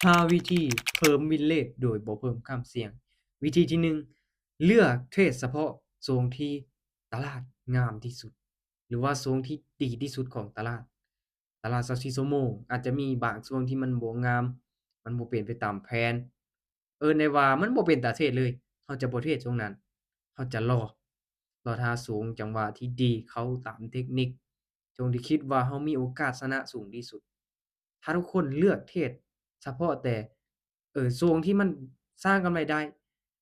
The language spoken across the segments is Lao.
ຫ້າວິທີເພີ່ມວິນເຣດໂດຍບໍ່ເພີ່ມຄວາມສ່ຽງ. ວິທີທີໜຶ່ງ ເລືອກເທຣດສະເພາະຊ່ວງທີ່ຕະຫຼາດງາມທີ່ສຸດ ຫຼືວ່າຊ່ວງທີ່ດີທີ່ສຸດຂອງຕະຫຼາດ. ຕະຫຼາດຊາວສີ່ຊົ່ວໂມງອາດຈະມີບາງຊ່ວງທີ່ມັນບໍ່ງາມ, ມັນບໍ່ເປັນໄປຕາມແຜນ, ເອີ້ນໄດ້ວ່າມັນບໍ່ເປັນຕາເທຣດເລີຍ, ເຮົາຈະບໍ່ເທຣດຊ່ວງນັ້ນ, ເຮົາຈະລໍ, ລໍຖ້າຊ່ວງຈັງຫວະທີ່ດີ, ເຂົ້າຕາມເຕັກນິກ, ຊ່ວງທີ່ຄິດວ່າເຮົາມີໂອກາດຊະນະສູງທີ່ສຸດ. ຖ້າທຸກຄົນເລືອກເທຣດສະເພາະແຕ່ ເອີ ຊ່ວງທີ່ມັນສ້າງກຳໄລໄດ້,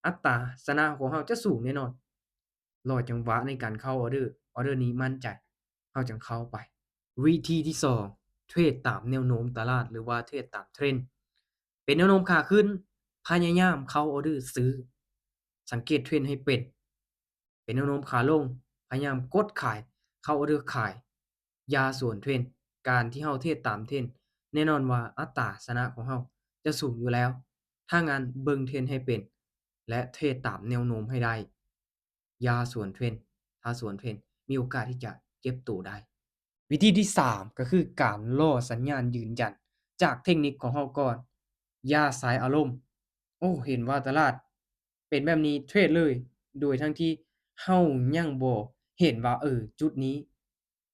ອັດຕາຊະນະຂອງເຮົາຈະສູງແນ່ນອນ. ລໍຈັງຫວະໃນການເຂົ້າອອເດີ, ອອເດີນີ້ໝັ້ນໃຈ, ເຮົາຈັ່ງເຂົ້າໄປ. ວິທີທີສອງ ເທຣດຕາມແນວໂນ້ມຕະຫຼາດ ຫຼືວ່າເທຣດຕາມເທຣນ. ເປັນແນວໂນ້ມຂາຂຶ້ນ, ພະຍາຍາມເຂົ້າອອເດີຊື້. ສັງເກດເທຣນໃຫ້ເປັນ. ເປັນແນວໂນ້ມຂາລົງ, ພະຍາຍາມກົດຂາຍ, ເຂົ້າອອເດີຂາຍ, ຢ່າສວນເທຣນ. ການທີ່ເຮົາເທຣດຕາມເທຣນ, ແນ່ນອນວ່າອັດຕາຊະນະຂອງເຮົາຈະສູງຢູ່ແລ້ວ. ຖ້າງນັ້ນເບິ່ງເທຣນໃຫ້ເປັນ ແລະ ເທຣດຕາມແນວໂນ້ມໃຫ້ໄດ້. ຢ່າສວນເທຣນ, ຖ້າສວນເທຣນ ມີໂອກາດທີ່ຈະເກັບໂຕໄດ້. ວິທີທີສາມ ກໍຄືການລໍສັນຍານຢືນຢັນຈາກເຕັກນິກຂອງເຮົາກ່ອນ. ຢ່າໃສ່ອາລົມ, ໂອ້ ເຫັນວ່າຕະຫຼາດເປັນແບບນີ້ ເທຣດເລີຍ, ໂດຍທັງທີ່ເຮົາຍັງບໍ່ເຫັນວ່າ ເອີ ຈຸດນີ້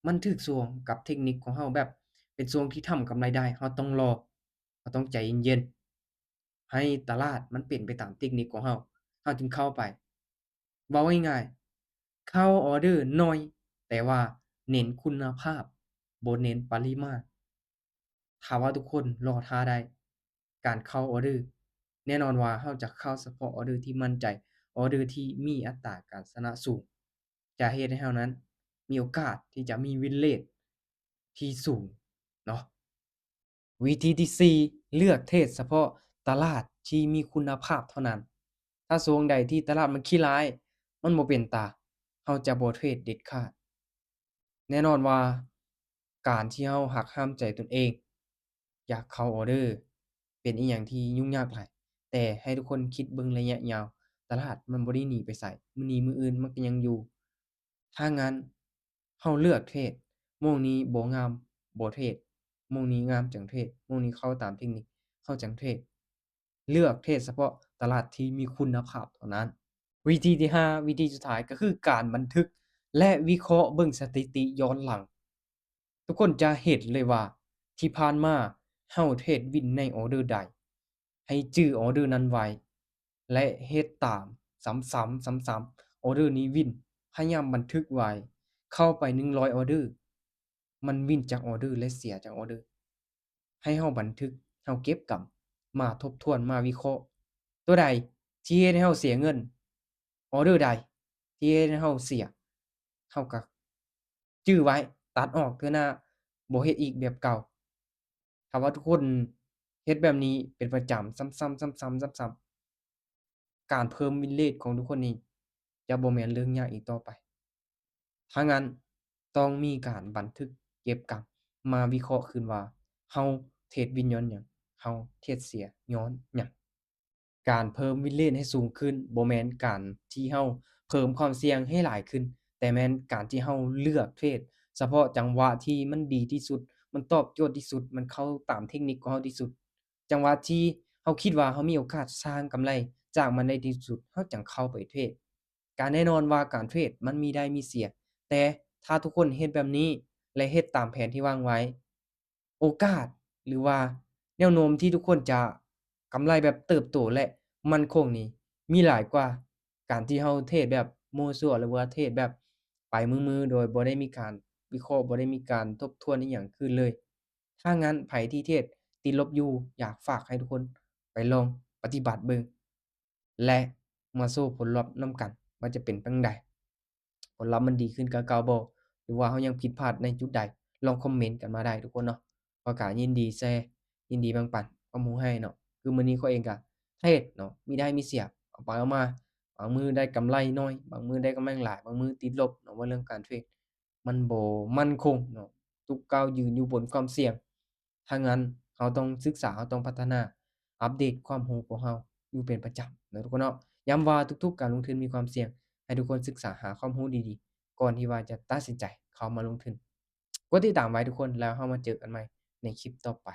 ມັນຖືກຊ່ວງກັບເຕັກນິກຂອງເຮົາ, ແບບເປັນຊ່ວງທີ່ທຳກຳໄລໄດ້. ເຮົາຕ້ອງລໍ, ເຮົາຕ້ອງໃຈເຢັນໆ ໃຫ້ຕະຫຼາດມັນເປັນໄປຕາມເຕັກນິກຂອງເຮົາ, ເຮົາຈຶ່ງເຂົ້າໄປ. ເວົ້າງ່າຍໆ ເຂົ້າອອເດີໜ້ອຍ, ແຕ່ວ່າເນັ້ນຄຸນນະພາບ, ບໍ່ເນັ້ນປະລິມານ. ຖ້າວ່າທຸກຄົນລໍຖ້າໄດ້ ການເຂົ້າອອເດີ, ແນ່ນອນວ່າເຮົາຈະເຂົ້າສະເພາະອອເດີທີ່ໝັ້ນໃຈ, ອອເດີທີ່ມີອັດຕາການຊະນະສູງ, ຈະເຮັດໃຫ້ເຮົານັ້ນມີໂອກາດທີ່ຈະມີວິນເຣດທີ່ສູງເນາະ. ວິທີທີສີ່ ເລືອກເທຣດສະເພາະຕະຫຼາດທີ່ມີຄຸນນະພາບເທົ່ານັ້ນ. ຖ້າຊ່ວງໃດທີ່ຕະຫຼາດມັນຂີ້ຮ້າຍ, ມັນບໍ່ເປັນຕາ, ເຮົາຈະບໍ່ເທຣດເດັດຂາດ. ແນ່ນອນວ່າການທີ່ເຮົາຫັກຫ້າມໃຈຕົນເອງ ຢາກເຂົ້າອອເດີ ເປັນອີ່ຫຍັງທີ່ຫຍຸ້ງຍາກຫຼາຍ, ແຕ່ໃຫ້ທຸກຄົນຄິດເບິ່ງໄລຍະຍາວ, ຕະຫຼາດມັນບໍ່ໄດ້ໜີໄປໃສ, ມື້ນີ້ມື້ອື່ນມັນກໍຍັງຢູ່. ຖ້າງນັ້ນ ເຮົາເລືອກເທຣດ, ໂມງນີ້ບໍ່ງາມບໍ່ເທຣດ, ໂມງນີ້ງາມຈັ່ງເທຣດ, ໂມງນີ້ເຂົ້າຕາມເຕັກນິກ ເຮົາຈັ່ງເທຣດ. ເລືອກເທຣດສະເພາະຕະຫຼາດທີ່ມີຄຸນນະພາບເທົ່ານັ້ນ. ວິທີທີຫ້າ ວິທີສຸດທ້າຍ ກໍຄືການບັນທຶກ ແລະ ວິເຄາະເບິ່ງສະຖິຕິຍ້ອນຫຼັງ. ທຸກຄົນຈະເຫັນເລີຍວ່າທີ່ຜ່ານມາເຮົາເທຣດວິນໃນອອເດີໃດ, ໃຫ້ຈື່ອອເດີນັ້ນໄວ້ ແລະ ເຮັດຕາມຊ້ຳໆຊ້ຳໆ. ອອເດີນີ້ວິນ, ພະຍາຍາມບັນທຶກໄວ້, ເຂົ້າໄປໜຶ່ງຮ້ອຍອອເດີ ມັນວິນຈັກອອເດີ ແລະ ເສຍຈັກອອເດີ. ໃຫ້ເຮົາບັນທຶກ, ເຮົາເກັບກຳ ມາທົບທວນ, ມາວິເຄາະ. ຕົວໃດທີ່ເຮັດໃຫ້ເຮົາເສຍເງິນ, ອອເດີໃດທີ່ເຮັດໃຫ້ເຮົາເສຍ, ເຮົາກໍຈື່ໄວ້, ຕັດອອກ, ເທື່ອໜ້າບໍ່ເຮັດອີກແບບເກົ່າ. ຖ້າວ່າທຸກຄົນເຮັດແບບນີ້ເປັນປະຈຳ, ຊ້ຳໆຊ້ຳໆຊ້ຳໆ, ການເພີ່ມວິນເຣດຂອງທຸກຄົນນີ້ຈະບໍ່ແມ່ນເລື່ອງຍາກອີກຕໍ່ໄປ. ຖ້າງນັ້ນ ຕ້ອງມີການບັນທຶກເກັບກຳ ມາວິເຄາະຄືນວ່າ ເຮົາເທຣດວິນຍ້ອນຫຍັງ, ເຮົາເທຣດເສຍຍ້ອນຫຍັງ. ການເພີ່ມວິນເຣດໃຫ້ສູງຂຶ້ນ ບໍ່ແມ່ນການທີ່ເຮົາເພີ່ມຄວາມສ່ຽງໃຫ້ຫຼາຍຂຶ້ນ, ແຕ່ແມ່ນການທີ່ເຮົາເລືອກເທຣດສະເພາະຈັງຫວະທີ່ມັນດີທີ່ສຸດ, ມັນຕອບໂຈດທີ່ສຸດ, ມັນເຂົ້າຕາມເຕັກນິກຂອງເຮົາທີ່ສຸດ. ຈັງຫວະທີ່ເຮົາຄິດວ່າເຮົາມີໂອກາດສ້າງກຳໄລຈາກມັນໄດ້ທີ່ສຸດ, ເຮົາຈັ່ງເຂົ້າໄປເທຣດ. ກະແນ່ນອນວ່າການເທຣດມັນມີໄດ້ມີເສຍ, ແຕ່ຖ້າທຸກຄົນເຮັດແບບນີ້ ແລະ ເຮັດຕາມແຜນທີ່ວາງໄວ້, ໂອກາດ ຫຼືວ່າແນວໂນ້ມທີ່ທຸກຄົນຈະກຳໄລແບບເຕີບໂຕ ແລະ ໝັ້ນຄົງນີ້ ມີຫຼາຍກວ່າການທີ່ເຮົາເທຣດແບບມົ້ວຊົ່ວ ຫຼືວ່າເທຣດແບບໄປມືໆ ໂດຍບໍ່ໄດ້ມີການວິເຄາະ, ບໍ່ໄດ້ມີການທົບທວນອີ່ຫຍັງຄືນເລີຍ. ຖ້າງນັ້ນ ໃຜທີ່ເທຣດຕິດລົບຢູ່ ຢາກຝາກໃຫ້ທຸກຄົນໄປລອງປະຕິບັດເບິ່ງ ແລະ ມາໂຊຜົນລັບນຳກັນວ່າຈະເປັນຈັ່ງໃດ, ຜົນລັບມັນດີຂຶ້ນກວ່າເກົ່າບໍ່ ຫຼືວ່າເຮົາຍັງຜິດພາດໃນຈຸດໃດ, ລອງຄອມເມັນກັນມາໄດ້ທຸກຄົນເນາະ. ເຮົາກະຍິນດີແຊ, ຍິນດີແບ່ງປັນຄວາມຮູ້ໃຫ້ເນາະ. ຄືມື້ນີ້ຂ້ອຍເອງກະເທຣດເນາະ, ມີໄດ້ມີເສຍ, ເອົາໄປເອົາມາ, ບາງມື້ໄດ້ກຳໄລໜ້ອຍ, ບາງມື້ໄດ້ກຳໄລຫຼາຍ, ບາງມື້ຕິດລົບເນາະ. ວ່າເລື່ອງການເທຣດ ມັນບໍ່ໝັ້ນຄົງເນາະ, ທຸກກ້າວຢືນຢູ່ບົນຄວາມສ່ຽງ. ຖ້າງນັ້ນ ເຮົາຕ້ອງສຶກສາ, ເຮົາຕ້ອງພັດທະນາ, ອັບເດດຄວາມຮູ້ຂອງເຮົາຢູ່ເປັນປະຈຳເນາະທຸກຄົນເນາະ. ຢ້ຳວ່າທຸກໆການລົງທຶນມີຄວາມສ່ຽງ, ໃຫ້ທຸກຄົນສຶກສາຫາຄວາມຮູ້ດີໆ ກ່ອນທີ່ວ່າຈະຕັດສິນໃຈເຂົ້າມາລົງທຶນ. ກົດຕິດຕາມໄວ້ທຸກຄົນ, ແລ້ວເຮົາມາເຈີກັນໃໝ່ໃນຄລິບຕໍ່ໄປ.